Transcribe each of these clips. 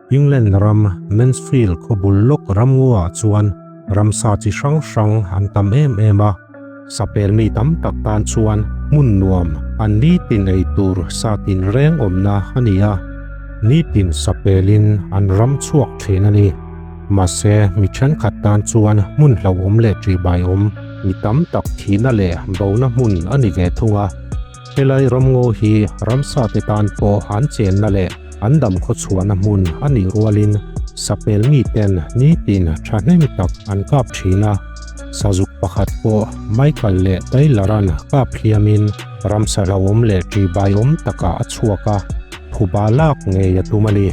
England ram Mansfield khaw bul lawk ramngaw-ah chuan ramsa chi hrang hrang an tam em em a. Sapel mi tam tak tan chuan hmun nuam an nitin ei tur sa tinreng awmna a ni a, nitin sapelin an ram chhuak thin a ni. Mahse, mi thenkhat tan chuan hmun hlauhawm leh ṭihbaiawm mi tam tak thihna leh bona hmun a ni ve thung a. Helai ramngaw hi ramsate tan pawh an chenna leh an dam khawchhuahna hmun a nih rualin sapel miten nitin thahnem tak an kap thin a. Sazuk pakhat pawh Michael leh Taylor-a'n kap hliamin ramsa hlauhawm leh ṭihbaiawm takah a chhuak a, phuba lak ngei a tum a ni.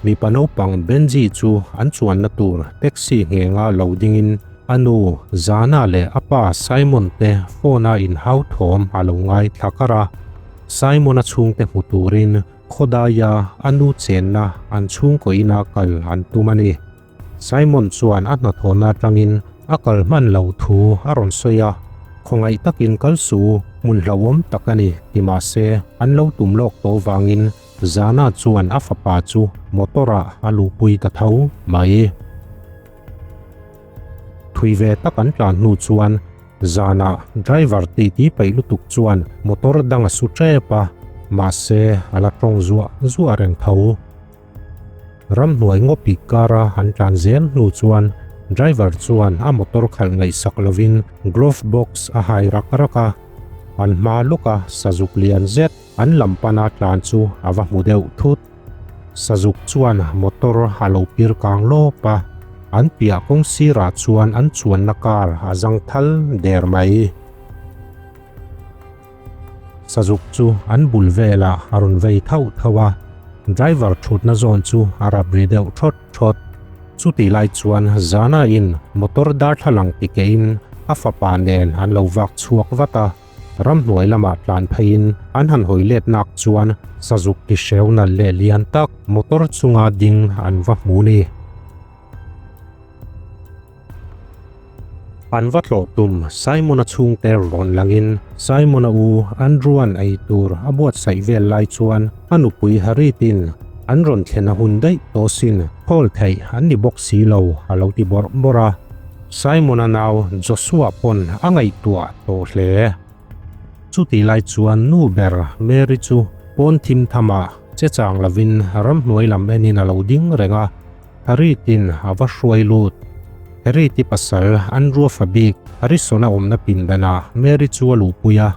Mipa naupang Benji chu an chuanna tur taxi nghenga lo dingin a nu Zana leh a pa Simon te phone-a inhau thawm a lo ngaithla kar a. Simon-a chhungte hmu turin khawdaia a nu chenna an chhungkaw ina kal an tum a ni. Simon chuan a hnathawhna atangin a kal hman lo thu a rawn sawi a, khawngaih takin kal su, hmun hlauhawm tak a ni ti mah se an lo tum lawk tawh vangin Zana chuan a fapa chu motor ah a luhpui ta tho mai. Thui ve tak an tlan hnu chuan Zana driver titi peih lutuk chuan motor dang a su tep a, mahse a la tawng zuah zuah reng tho. Ramhnuai ngaw pik kara an tlan zel hnu chuan driver chuan a motor khalh ngaihsak lovin glove box a hai rak rak a, an hma lawka sazuk lian zet an lam pana tlan chu a va hmu deuh thut. Sazuk chuan motor a lo pir kang lawp a, an piah kawng sirah chuan an chuanna car a zang thal der mai. Sazuk chu an bul velah a rawn vei thauh thauh a, driver thutna zawn chu a rap ri deuh thawt thawt. Chutih lai chuan Zana in motor darthlalang ti keiin a fapa nen an lo vak chhuak vat a, ramhnuai lamah tlan pheiin an han hawi let nak chuan sazuk ti hreu nalh leh lian tak motor chunga ding an va hmu ni. An va tlawh tum Simon-a chhungte rawn langin Simon-a u Andrew-a'n ei tur a buatsaih vel lai chuan a nupui Harriet-in an rawn thlen a hun daih tawh sin call theih an ni bawk si lo a lo ti bawrh bawrh a. Simon-a nau Joshua pawn a ngaihtuah tawh hle. Chutih lai chuan nu ber Mary chu pawn thim thamah che chang lovin ramhnuai lam enin a lo ding reng a. Harriet-in a va hruai lut. Harriet-i pasal Andrew fa bik Harrison-a awmna pindanah Mary chu a luhpui a.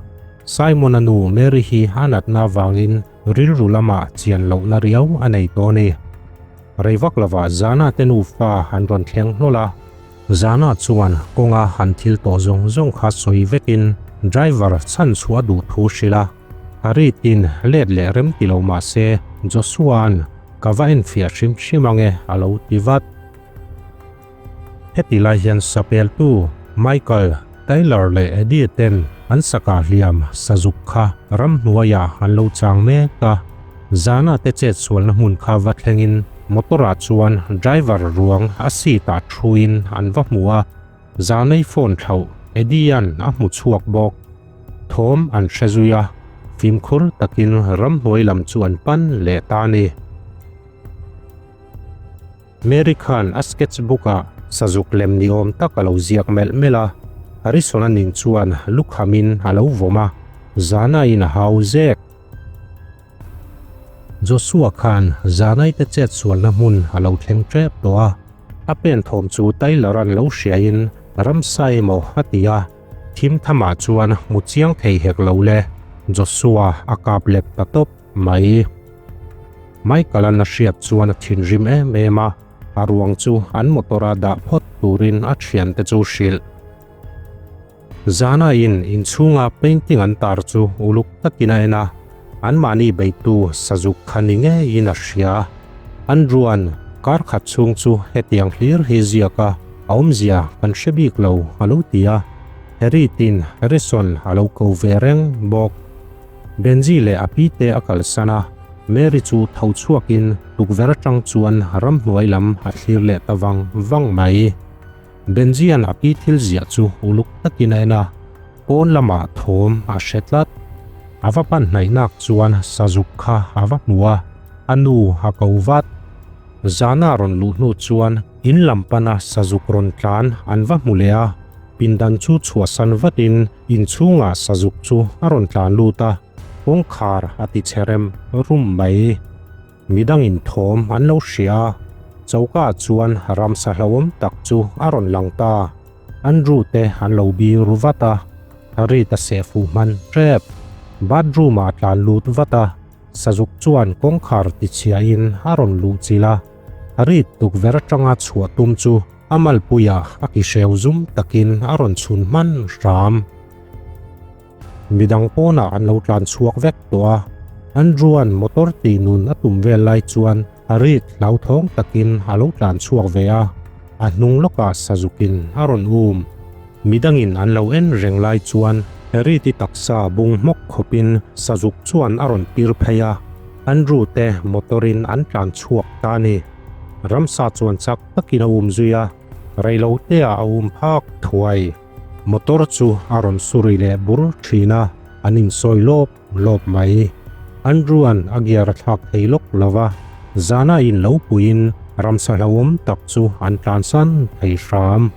Simon-a nu Mary hi a natna avangin rilru lamah chian lohna riau a nei tawh a ni. Rei vak lovah Zana te nufa an rawn thleng hlawl a. Zana chuan kawnga han thil tawh zawng zawng kha sawi vekin driver chhan chhuah a duh thu hrilh a. Harriet-in let leh rem ti lo mah se Joshua-a'n Ka va enfiah hrim hrim ang e, a lo ti vat. Heti lai hian sapeltu Michael, Taylor leh Eddie ten an saka hliam sazuk kha ramhnuaiah an lo chang mek a. Zana te chetsualna hmun kha va thlengin motor ah chuan driver ruang a seat ah thuin an va hmu a. Zanei phone thlauh Eddie-a'n a hmu chhuak bawk. Thawm an hre zui a, fimkhur takin ramhnuai lam chu an pan leh ta a ni. Mary khan a sketch book-ah sazuk lem ni awm tak a lo ziak melh melh a, Harrison-a ning chuan lukhamin a lo vawm a, Zana-in a hau zek. Joshua khan Zanaite chet sualna hmun a lo thleng tep tawh a, a pen thawm chu Taylor-a'n lo hriain ramsa emaw a ti a, thim thamah chuan hmu chiang thei hek lo le, Joshua a kap lep ta tawp mai. Michael-a'n a hriat chuan a thinrim em em a, a ruang chu an motor-a dah phawt turin a thiante chu hrilh. Zana in inchhunga painting an tar chu uluk takin a en a, anmahni beitu sazuk kha ni ngeiin a hria. Andrew-a'n kar khat chhung chu hetiang hlir hi ziak a, a awmzia kan hre bik lo a lo ti a, Harriet-in Harrison a lo ko ve reng bawk. Benji leh a pi te a kalsan a, Mary chu tho chhuakin tukverh atang chuan ramhnuai lam a thlir leh ta vang vang mai. Benjian a pi thil ziah chu uluk takin a en a, pawn lamah thawm a hre tlat. A va pan hnaih nak chuan sazuk kha a va hmu a, a nu a ko vat. Zana rawn luh hnu chuan in lam pana sazuk rawn tlan an va hmu leh a, pindan chu chhuahsan vatin inchhungah sazuk chu a rawn tlan lut a, kawngkhar a ti che rem rum mai. Midangin thawm an lo hria a, choka ah chuan ramsa hlauhawm tak chu a rawn lang ta. Andrew te an lo bing ru vat a, Harriet a seh fuh hman tep. Bathroom ah a tlan lut vat a, Sazuk chuan kawngkhar tichhiahin a rawn luh chilh a, Harriet tukverh atanga chhuah tum chu a malpuiah a ki hreu zum takin a rawn chhun hman hram. Midang pawnah an lo tlan chhuak vek tawh a, Andrew-a'n motor tih nun a tum vel lai chuan Harit hlauthawng takin a lo tlan chhuak ve a, a hnung lawkah Sazukin a rawn um. Midangin an lo en reng lai chuan Harit-i taksa bung hmawk khawpin Sazuk chuan a rawn pir phei a, Andrew te motor-in an tlan chhuak ta a ni. Ramsa chuan chak takin a um zui a, reiloteah a um phak thuai. Motor chu a rawn suri leh bur thin a, an insawi lawp lawp mai. Andrew-a'n a gear a thlak thei lawk lo va, zana in lo puiin ramsa hlauhawm tak chu an tlansan thei hram.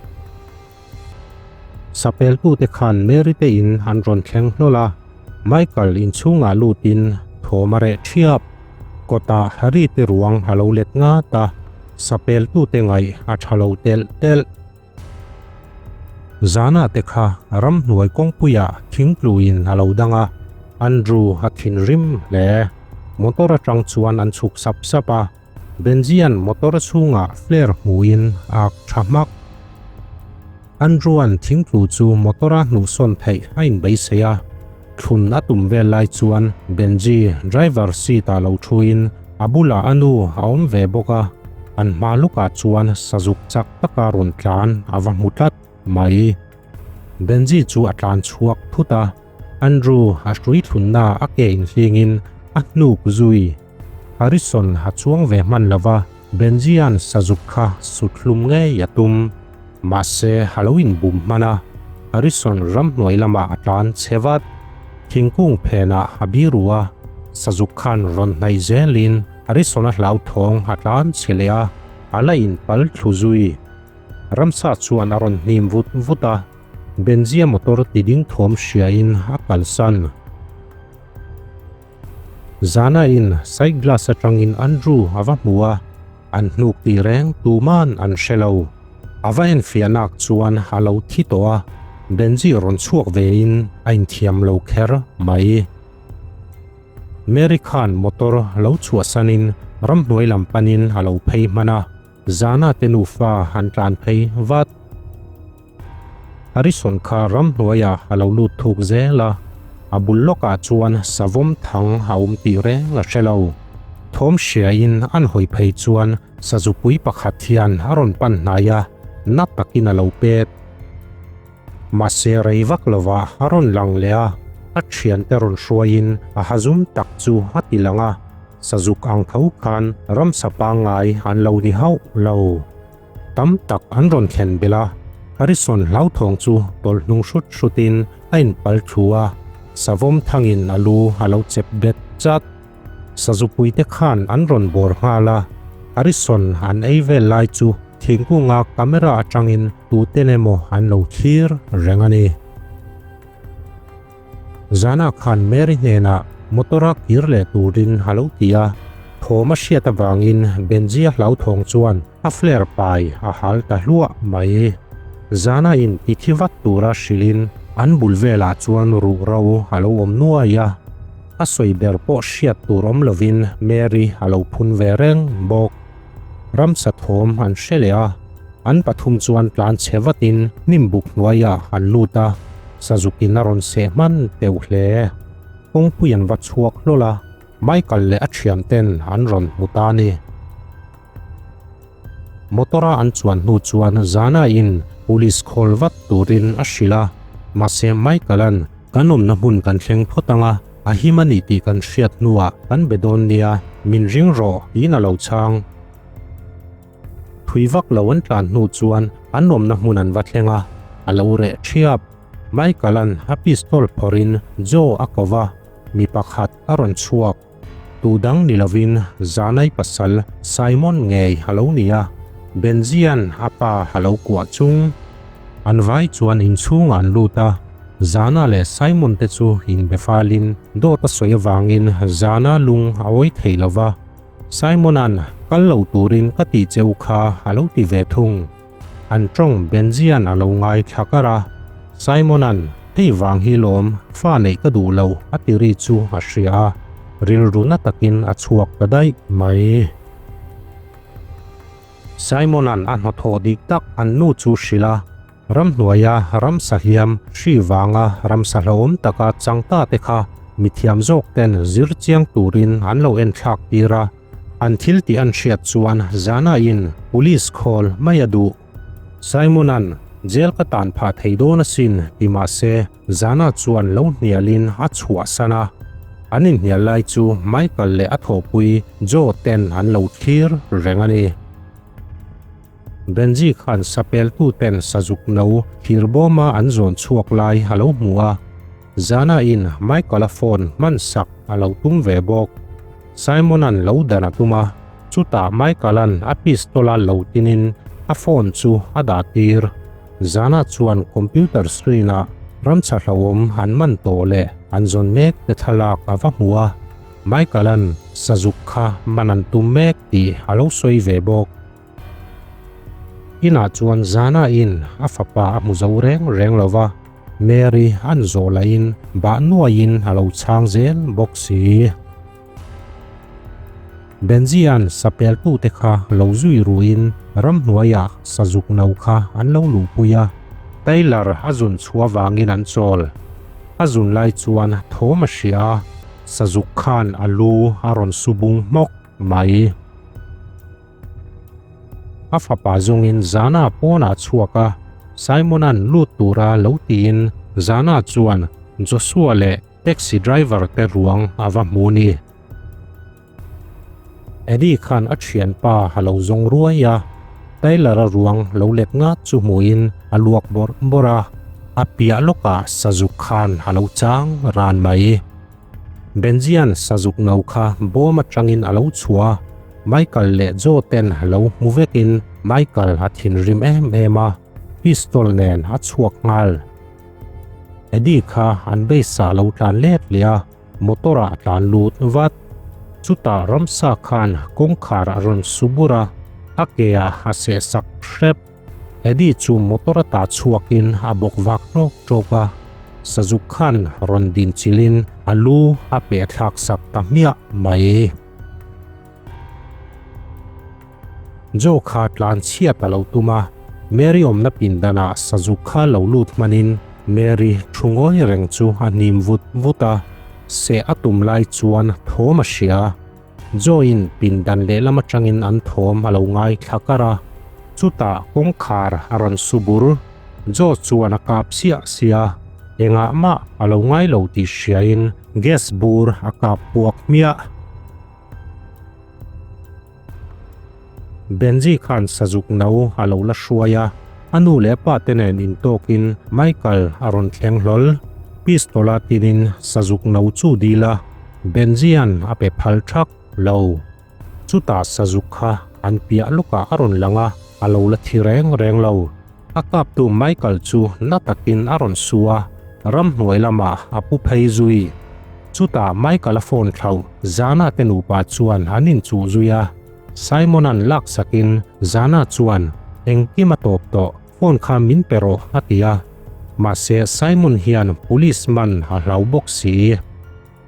Sapeltute khan Mary te in an rawn thleng hlawl a, Michael inchhungah lutin thawm a reh thiap. Kawtah Harry te ruang a lo let ngat a, sapeltute ngaih a tha lo telh telh. Zana te kha ramhnuai kawngpuiah thingtluin a lo dang a, Andrew a thinrim hle. Motor atang chuan an chhuk sap sap a, Benji-a'n motor chhungah flare hmuhin a ak tha hmak. Andrew-a'n thingtlu chu motor-a hnuhsawn theih a inbeisei a, thlun a tum vel lai chuan Benji driver seat-ah lo thuin a bulah a nu a awm ve bawk a, an hma lukah chuan sazuk chak taka rawn tlan a va hmu tlat mai. Benji chu a tlan chhuak thut a, Andrew a hrui thlunna a ke inhlingin a hnuk zui. Harrison a chuang ve hman lo va, Benji-a'n sazuk kha sut hlum ngei a tum. Mahse, a lo inbum hman a, Harrison ramhnuai lamah a tlan chhe vat. Thingkung phenah a biru a, sazuk khan rawn hnaih zelin Harrison-a hlauthawng a tlan chhe leh a, a la inpal thlu zui. Ramsa chuan a rawn hnim vut vut a, Benji-a motor tiding thawm hriain a kalsan. Zana in side glass atangin Andrew a va hmu a, an hnuk tih reng tuman an hre lo. A va enfiah nak chuan a lo thi tawh a, Benji rawn chhuak ve in a inthiam lo kher mai. Mary khan motor lo chhuahsan in ramhnuai lam panin a lo phei hman a, Zana te nufa an tlan phei vat. Harrison kha ramhnuaiah a lo lut thuk zel a, a bul lawkah chuan savawm thang a awm tih reng a hre lo. Thawm hriain an hawi phei chuan sazupui pakhat hian a rawn pan hnai a, na takin a lo pet. Mahse rei vak lovah a rawn lang leh a, a thiante rawn hruaiin a hazum tak chu a ti lang a, sazuk ang tho khan ramsa pangngai an lo ni hauh lo. Tam tak an rawn thlen belh a, Harrison hlauthawng chu tawlh hnung hrut hrutin a inpal thu a, savawm thangin a lu a lo chep bet chat. Sazupuite khan an rawn bawr nghal a, Harrison an ei vel lai chu thingkunga camera atangin tuten emaw an lo thlir reng a ni. Zana khan Mary hnenah motor-a kir leh turin a lo ti a, thawm a hriat avangin Benji-a hlauthawng chuan a flare pai a hal ta hluah mai. Zana in ti thi vat tura hrilhin an bul velah chuan ruhro a lo awm nuai a, a sawi ber pawh hriat tur awm lovin Mary a lo phun ve reng bawk. Ramsa thawm an hre leh a, an pathum chuan tlan chhe vatin hnim buk hnuaiah an lut a, Sazukin a rawn seh hman teuh hle. Kawngpui an va chhuak hlawl a, Michael leh a thianten an rawn hmu ta a ni. Motor-a an chuan hnu chuan Zana-in police call vat turin a hrilh a, mahse Michael-a'n kan awmna hmun kan thleng phawt ang a, A him a ni tih kan hriat hnuah kan be dawn nia, min ring rawh tiin a lo chhang. Thui vak lo an tlan hnu chuan an awmna hmun an va thleng a, a lo reh thiap. Michael-a'n a pistol phawrhin Joe a ko va. mi pakhat a rawn chhuak. Tu dang ni lovin Zanai pasal Simon ngei a lo ni a, Benji-a'n a pa a lo kuah chung. An vai chuan inchhungah an lut a, Zana leh Simon te chu inbe falin dawt a sawi avangin Zana lung a awi thei lo va, Simon-a'n kal lo turin ka tih che u kha a lo ti ve thung. An tawng Benji-a'n a lo ngai thla kar a, Simon-a'n, Hei vang hi lawm, fa neih ka duh lo, a ti ri chu a hria a, rilru na takin a chhuak ta daih mai. Simon-a'n a hnawthawh dik tak an nu chu hrilh a, ramhnuaia ramsa hliam hri vanga ramsa hlauhawm taka chang ta te kha mithiam zawk ten zir chiang turin an lo enthlak tir a, An thil tih an hriat chuan Zana-in Police call mai a duh. Simon-a'n jail ka tan phah thei dawn asin ti mah se Zana chuan lo hnialin a chhuahsan a. An inhnial lai chu Michael leh a thawhpui Joe ten an lo thlir reng a ni. Benji khan sapeltu ten sazuk no thir bawma an zawn chhuak lai a lo hmu a. Zana-in Michael-a phone hman sak a lo tum ve bawk. Simon-a'n lo dan a tum a, chutah Michael-a'n a pistol-a lo tinin a phone chu a dah tir. Zana chuan computer screen-ah ramchha hlauhawm an man tawh leh an zawn mek te thlalak a va hmu a, Michael-a'n sazuk kha man an tum mek tih a lo sawi ve bawk. Inah chuan Zana-in a fapa a hmu zo reng reng lo va, Mary an zawh lahin bah nuaiin a lo chhang zel bawk si. Benji-a'n sapeltute kha lo zui ruin ramhnuaiah sazuk no kha an lo luhpui a. Taylor a zun chhuah vangin an chawl. A zun lai chuan thawm a hria a, sazuk khan a lu a rawn su bung hmawk mai. A fapa zawngin Zana pawnah a chhuak a, Simon-a'n lut tura lo tiin Zana chuan Joshua leh taxi driver te ruang a va hmu ni. Eddie khan a thianpa a lo zawng ruai a, Tyler-a ruang lo let ngat chu hmuhin a luak bawrh bawrh a, a piah lawkah sazuk khan a lo chang ran mai. Benjian sazuk no kha bawm atangin a lo chhuah a, Michael leh Joe ten lo hmu vekin Michael a thinrim em em a, pistol nen a chhuak nghal. Eddie kha an base ah lo tlan let leh a, motor ah a tlan lut vat. Chutah ramsa khan kawngkhar a rawn su bur a, a ke ah a seh sak hrep. Eddie chu motor a tah chhuakin a bawk vak ṭawk ṭawk a, Sazuk khan rawn din chilhin a lu a peh thlak sak ta hmiah mai. Joe kha tlan chhiat a lo tum a, Mary awmna pindanah Sazuk kha lo lut hmanin Mary thu ngawi reng chu a hnim vut vut a, seh a tum lai chuan thawm a hria. Joe-in pindan lehlam atangin an thawm a lo ngaithla kar a, chutah kawngkhar a rawn su bur. Joe chuan a kap siah siah a, engah mah a lo ngai lo tih hriain gas bur a kap puak hmiah. Benji khan sazuk no a lo la hruai a, a nu leh a pa te nen intawkin Michael a rawn thleng hlawl. Pistol-a tinin sazuk no chu dil a, Benji-a'n a pe phal thak lo. Chutah sazuk kha an piah lawkah a rawn lang a, a lo la thi reng reng lo. A kaptu Michael chu na takin a rawn su a, ramhnuai lamah a pu phei zui. Chutah Michael-a phone thlauh Zana te nupa chuan an inchuh zui a, Simon-a'n laksakin Zana chuan engkim a tawp tawh, phone kha min pe rawh a ti a. Mahse Simon hian police man a hlau bawk si.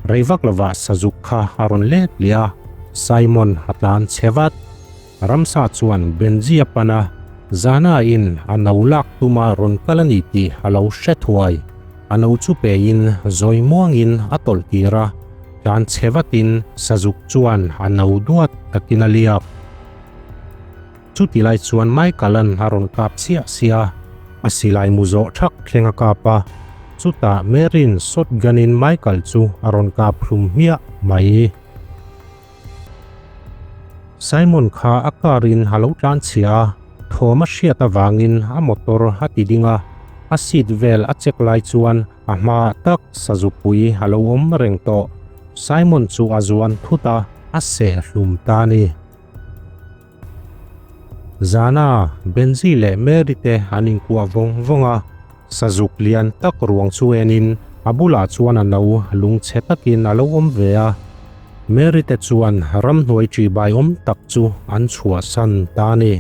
Rei vak lovah sazuk kha a rawn let leh a, Simon a tlan chhe vat. Ramsa chuan Benji a pan a, Zana-in a no lak tuma rawn kal a ni tih a lo hre thuai. A no chu pein zawi muangin a tawlh tir a, tlan chhe vatin sazuk chuan a no duat takin a liak. Chuti lai chuan Michael-a'n a rawn kap chiah sia, a silai mu zawh thak thleng a kap a, chutah Mary'n shotgun-in Michael chu a rawn kap hlum hmiah mai. Simon kha a car-in a lo tlan chhia a, thawm a hriat avangin a motor a ti ding a, a seat vel a check lai chuan a hmaah tak sazupui a lo awm reng tawh. Simon chu a zuan thut a, a seh hlum ta a ni. Zana Benji leh Mary te an inkuah vawng vawng a, sazuk lian tak ruang chu enin a bulah chuan a no lungchhe takin a lo awm ve a. Mary te chuan ramhnuai ṭihbai awm tak chu an chhuahsan ta a ni.